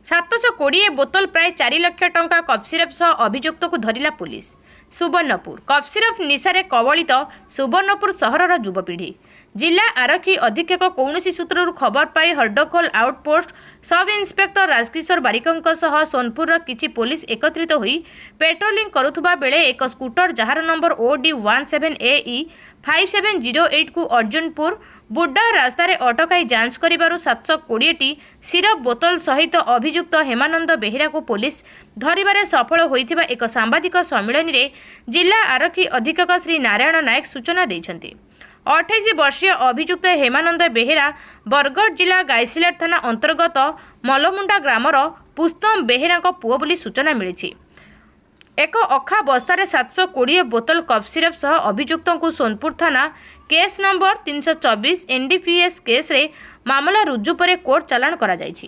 720 ବୋତଲ ପ୍ରାୟ 4 ଲକ୍ଷ ଟଙ୍କା କଫ୍ ସିରପ୍ ସହ ଅଭିଯୁକ୍ତକୁ ଧରିଲା ପୋଲିସ। ସୁବର୍ଣ୍ଣପୁର, କଫ୍ ସିରପ୍ ନିଶାରେ କବଳିତ ସୁବର୍ଣ୍ଣପୁର ସହରର ଯୁବପିଢ଼ି। ଜିଲ୍ଲା ଆରକ୍ଷୀ ଅଧୀକ୍ଷକ କୌଣସି ସୂତ୍ରରୁ ଖବର ପାଇ ହରଡୋଖୋଲ ଆଉଟପୋଷ୍ଟ ସବ୍ ଇନ୍ସପେକ୍ଟର ରାଜକିଶୋର ବାରିକଙ୍କ ସହ ସୋନପୁରର କିଛି ପୋଲିସ ଏକତ୍ରିତ ହୋଇ ପେଟ୍ରୋଲିଂ କରୁଥିବା ବେଳେ ଏକ ସ୍କୁଟର, ଯାହାର ନମ୍ବର ଓ ଡି 17 ଏ ଇ 5708କୁ ଅର୍ଜୁନପୁର ବୁଡ୍ଡା ରାସ୍ତାରେ ଅଟକାଇ ଯାଞ୍ଚ କରିବାରୁ 720ଟି ସିରପ୍ ବୋତଲ ସହିତ ଅଭିଯୁକ୍ତ ହେମାନନ୍ଦ ବେହେରାକୁ ପୋଲିସ ଧରିବାରେ ସଫଳ ହୋଇଥିବା ଏକ ସାମ୍ବାଦିକ ସମ୍ମିଳନୀରେ ଜିଲ୍ଲା ଆରକ୍ଷୀ ଅଧୀକ୍ଷକ ଶ୍ରୀ ନାରାୟଣ ନାୟକ ସୂଚନା ଦେଇଛନ୍ତି। 28 ବର୍ଷୀୟ ଅଭିଯୁକ୍ତ ହେମାନନ୍ଦ ବେହେରା ବରଗଡ଼ ଜିଲ୍ଲା ଗାଇସିଲାଟ ଥାନା ଅନ୍ତର୍ଗତ ମଲମୁଣ୍ଡା ଗ୍ରାମର ପୁସ୍ତମ ବେହେରାଙ୍କ ପୁଅ ବୋଲି ସୂଚନା ମିଳିଛି। ଏକ ଅଖା ବସ୍ତାରେ 720 ବୋତଲ କଫ୍ ସିରପ୍ ସହ ଅଭିଯୁକ୍ତଙ୍କୁ ସୋନପୁର ଥାନା କେସ୍ ନମ୍ବର 324 ଏନ୍ଡିପିଏସ୍ କେସ୍ରେ ମାମଲା ରୁଜୁ ପରେ କୋର୍ଟ ଚାଲାଣ କରାଯାଇଛି।